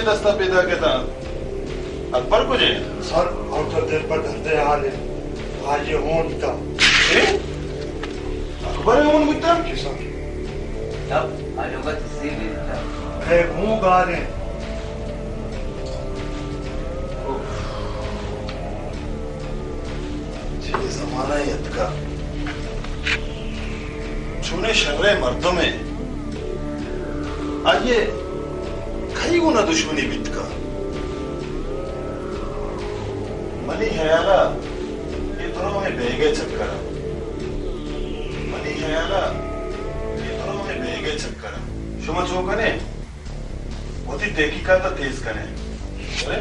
دستا پیدا کتا۔ اکبر کجے؟ سر، آ تو دل پر دردے حال ہے۔ آج یہ ہون بیتا۔ اے؟ اکبر ہون بیتا؟ جی سر۔ تب آ لوگا تسی بھی بیتا۔ اے ہوں گارے۔ چے زمانہ اتکا۔ چونیں شریں مردمے۔ آئیے کئی گونا دشمنی بیتکا۔ منی خیالا اے درو ہمے بیگے چکرا۔ منی خیالا اے درو ہمے بیگے چکرا۔ شما چون کنے؟ وتی تحقیقات ء تیز کن ئے۔ ارے؟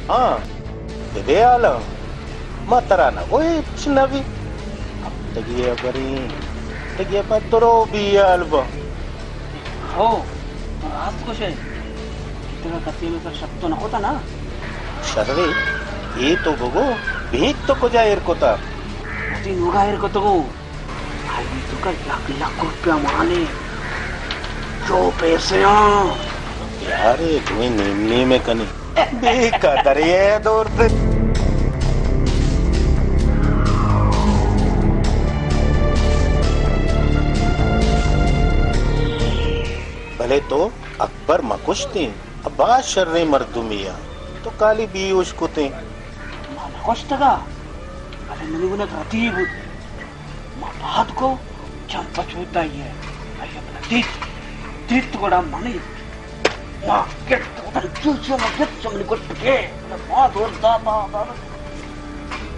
ہاں، بدے حالا۔ ما ترا نہ گو ہچ نہ بی۔ ہفتگی ء بریں، ہفتگی ء پد درو بی حال با۔ ہو، تو راست گوش ئے۔ ترا کسی ہمے سر شک تو نہ کتا نا؟ شرے، اے تو بگو، بیت تو کجا ایر کتا؟ وتی لوگا ایر کتگو۔ آئی توکا یک لکھ روپیہ مانے۔ چو پیسے آں۔ یار، اے دوئیں نیم نیم ء کنی۔ بے قدرے ء دور دے۔ بلے تو اکبر مکشتیں، باز شریں مردمے آ، تو کالی بیہوش کتیں۔ ما نہ کشتگا، بلے منی گونا رتی بوت۔ ما پاد کو چم پچوتائی ء، آئی ء من دیت، دیت گڑا منی ما گپت، وتن چو چو ما گپت، چو منی گٹ پٹے، ما دور داتا، داتا،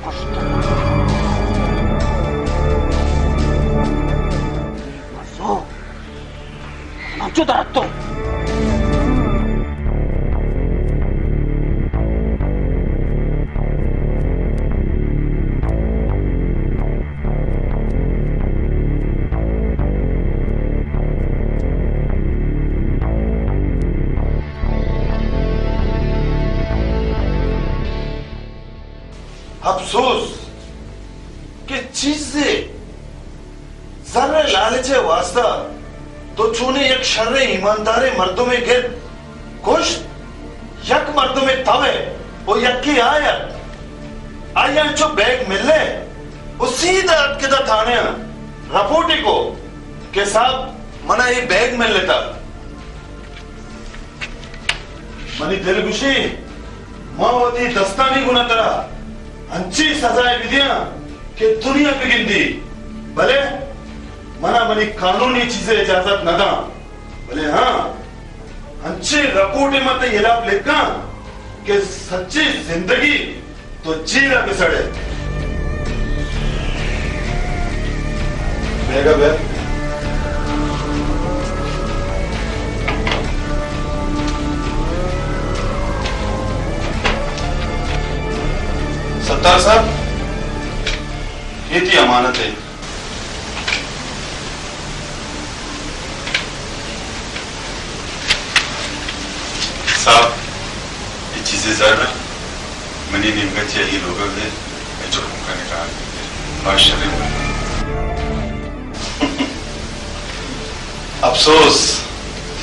کشت۔ مزو، من چو دراتو۔ افسوس کہ چیزے زر ء لالچ ء واستا تو چونیں یک شریں ایمانداریں مردمے گر کشت، یک مردمے توئے و یکے آیت۔ آئی انچو بیگ ملے و سیدھا اتکدا تھانے رپورٹے کو کہ صاحب، منا اے بیگ ملتا۔ منی دل گوشی، ما وتی دستانی گونا ترا انچیں سزائے بدیاں کہ دنیا بگندی، بلے منا منی قانون اے چیزے اجازت نہ داں۔ بلے ہاں، انچیں رپورٹے ما تئی ہلاپ لکھاں کہ سچی زندگی تو جیل ء بہ سڑے۔ بیگا بیا۔ ستار صاحب، اے تئی امانت ہے۔ صاحب، اے چیزے زر نہ، منی نیمگا چہ اے لوگا بے، اے چکوں کا نکال دے۔ باش شریں۔ افسوس،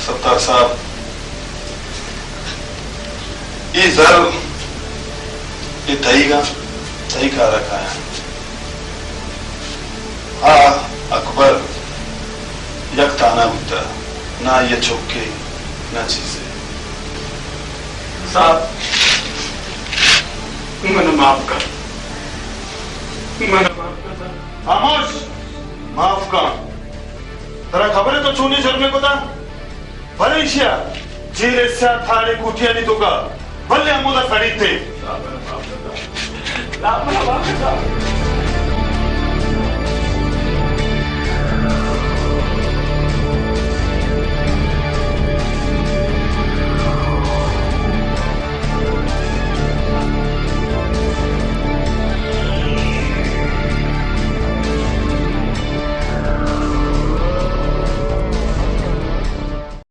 ستار صاحب، اے زر، اے تئیگا، تئی کارا کایاں۔ آ اکبر یک تانا بوتا، نہ آئی ء چکے، نہ چیزے۔ صاحب، من معاف کن۔ من معاف کن صاحب۔ خاموش! معاف کن۔ ترا خبر ہے تو چونی جرمے کتا؟ بلے ایشیا جیل ء سیاہ تھاڑے کوٹیانی توکا بلے ہمودا سڑیت ئے۔